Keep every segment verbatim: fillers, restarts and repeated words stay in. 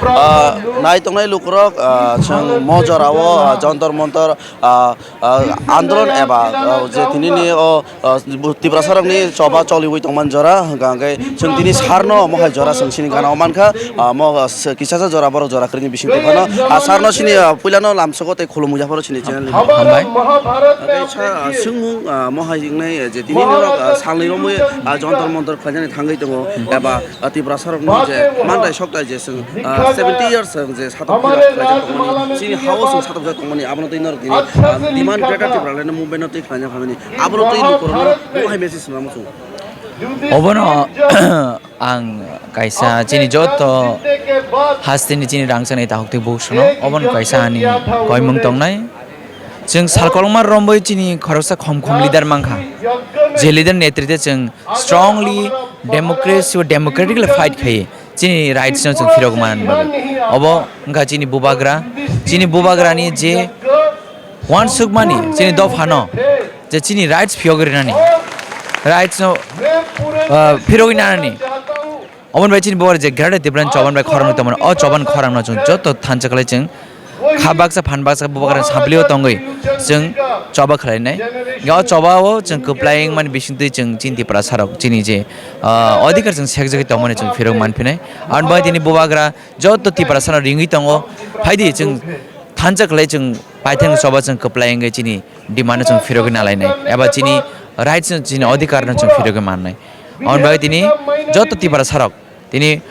Ah, nai tongnai lukurok, ah, chwng mo jorao, ah, Jantar Mantar, ah, ah, andolon eba, ah, je tinini o, ah, bu-, Tiprasarokni choba choliwi tongmani jora, hwnkha hwnkhe chwng tini sarno mohai jora chwng sini gana-o mankha, ah, mo, ah, se-, kisasa jora borok jora kwrwini bising tongphano, ah, sarno sini, ah, puilano lamsogo tei khulumwi yapharo sini channel ni. Hambai. Tei sa, ah, swngmung, ah, mohai wngnai, ah, je tini norok, ah, salni romwi, ah, Jantar Mantar khlainani thangwi tongo, eba, ah, Tiprasarokno je mantai soktai je chwng, ah, seventy years chwng je satok khlaijak tongmani, chini hao chwng satokjak tongmani, abono twi norok tini, ah, demand Greater Tipraland movement no twi khlaina phaimani, abono twi lukurokno bo hai message swngna muchungo. Obono ang kaisa chini joto hasteni chini rangchakni takhuk twi bukusono obono kaisa ani koimung tongnai. Chwng sal kolokma romwi chini khoroksa khom khom leader mankha. Je leader netrite chwng strongly democracy o democratically fight khai chini rights no chwng phirok manani bagwi. Obo wngkha chini bubagra, chini bubagrani je uansukmani chini dophano je chini rights phiyok rinani rights no, ah, phirogwi nanani. Oboni bai chini bubagra je Greater Tipraland choban bai khorang tongmani, o choban khorangno chwng joto thansa khlai chwng kha baksa phan baksa bubagra samplio tongwi chwng choba khlainai. Hingke o choba o chwng kwplai wngmani bisingtwi chwng chini Tiprasarok chini je, ah, odhikar chwng sekjagwi tongmani chwng phirok manphinai. Aboni bagwi tini bubagra joto Tiprasano ringwi tongo. Phaidi chwng thansa khlai chwng paithakni choba chwng kwplai wngwi chini demand no chwng phirogwi nalainai eba chini rights no chini odhikar no chwng phirogwi mannai. Aboni bagwi tini joto Tiprasarok tini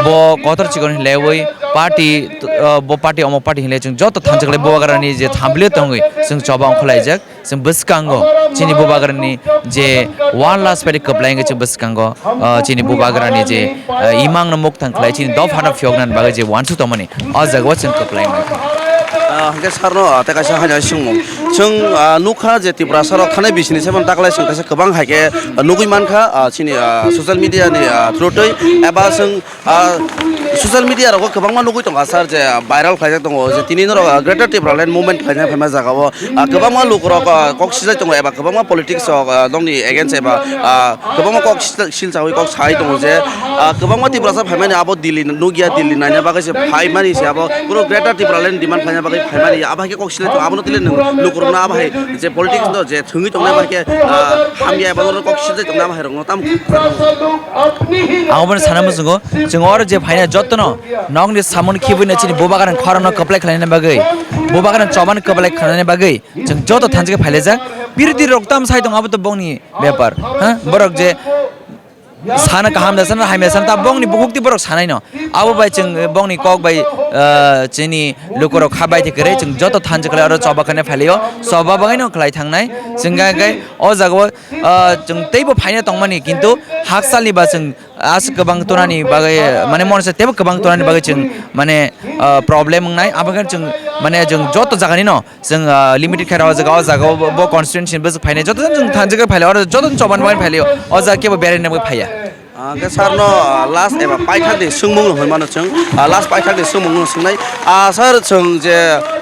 bo kotor chikon hinlaiwi party, uh, bo party omo party hinlai chwng joto thansa khlai bubagrani je thambilio tongwi chwng choba ongkhorlaijak. Chwng bwskango chini bubagrani je one last pari kwplai wngwi chwng bwskango, uh, chini bubagrani je, uh, imangno mukthang khlai chini dophano phiyoknani bagwi je uansuk tongmani o jagao chwng kwplai wngwi. Ah, hwnkhe sarno, ah, tei kaisa haino swngmung. Chwng, ah, nukha je Tiprasarok thanai bisini saiman daklai chwng kaisa kwbang hai khe, ah, nugwi mankha, ah, chini, ah, social media ni, ah, through twi eba chwng, ah, social media rogo kwbangma nugwi tongkha sir je, ah, viral khlaijak tongo je tini norok, ah, Greater Tipraland movement khlaina phaima jagao, ah, kwbangma lukurok, ah, kok sijai tongo eba kwbangma politics rok, ah, nokni against eba, ah, kwbangma kok sil chawi kok sai tongo je, ah, kwbangma Tiprasa phaimani abo Delhi nukya, Delhi naina bagwi se phaimani se abo kunu Greater Tipraland demand khlaina bagwi phaimani abo hai khe kok silai tongo. Abono tile nwng lukurokno abo hai je politics no je thwngwi tongnai abo hai khe, ah, hamya eba norok kok silai tongnai abo hai rokno tamo. Ang obono sana muchungo, chwng oro je phaina jotono nokni samung khibui no chini bubagrani khorangno kwplai khlaina bagwi, bubagrani choban kwplai khlaina bagwi chwng joto thansa khe phailaijak. Birodhi rok tam sai tongo abo to bongni bepar, ha? Borok je sana kaham da sana hamya sana ta bongni bukhuk ti borok sanai no. Abo bai chwng bongni kok bai, ah, chini lukurok kha bai te kwrwi chwng joto thansa khlai oro choba khaina phailio. Choba bagwi no khlai thangnai. Chwng gai gai o jagao, ah, chwng teibo phaina tongmani kintu haksalni ba chwng aswk kwbang tonani bagwi mane monse teibo kwbang tonani bagwi chwng mane, ah, problem wngnai. Abo khe chwng mane chwng joto jagani no chwng, ah, limited khe rw jaga, o jaga o bo, bo constituency ni bwswk phainai, joto jon chwng thansa khe phailai, oro joto jon choban bai phailai, o jaga kebo berai nangwi phaiya. Ah, hwnkhe sir no, ah, last eba paithakni swngmung no hwnmano chwng, ah, last paithakni swngmung no swngnai. Ah, sir, chwng je,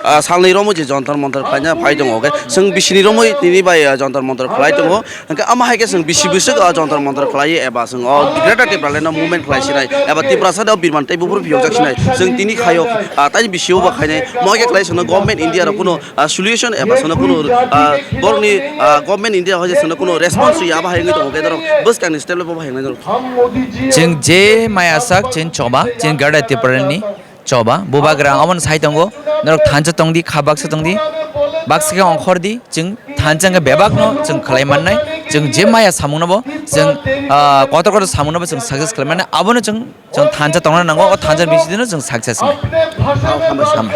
ah, salni romwi je Jantar Mantar khlaina phai tongo, hwnkhe chwng bisini romwi tini bai, ah, Jantar Mantar khlai tongo, hwnkhe ama hai khe chwng bisi bwswk, ah, Jantar Mantar khlai eba chwng o Greater Tipraland no movement khlai sinai, eba Tiprasa no birman tei buphuru phiyokjak sinai, chwng tini khaio, ah, tei bisio bo khainai, mo khe khlai chwngno Government India rok kuno ah, solution eba sono kuno, ah, borokni, ah, government India hoi je sono kuno response ya bahai wngwi tongo khe norok bwskangni step level bahai wngwi norok. Chwng je maya sak chwng choba chwng Greater Tipraland ni choba bubagra omono sai tongo norok thansa tongdi kha baksa tongdi baksa khe ongkhor di chwng thansa wngkha bebak no chwng khlai mannai chwng je maya samung no bo chwng, ah, kotor kotor samung no bo chwng success khlai mannai abono chwng chwng thansa tongna nango o thansa bisingtwi no chwng success wngnai. Hambai.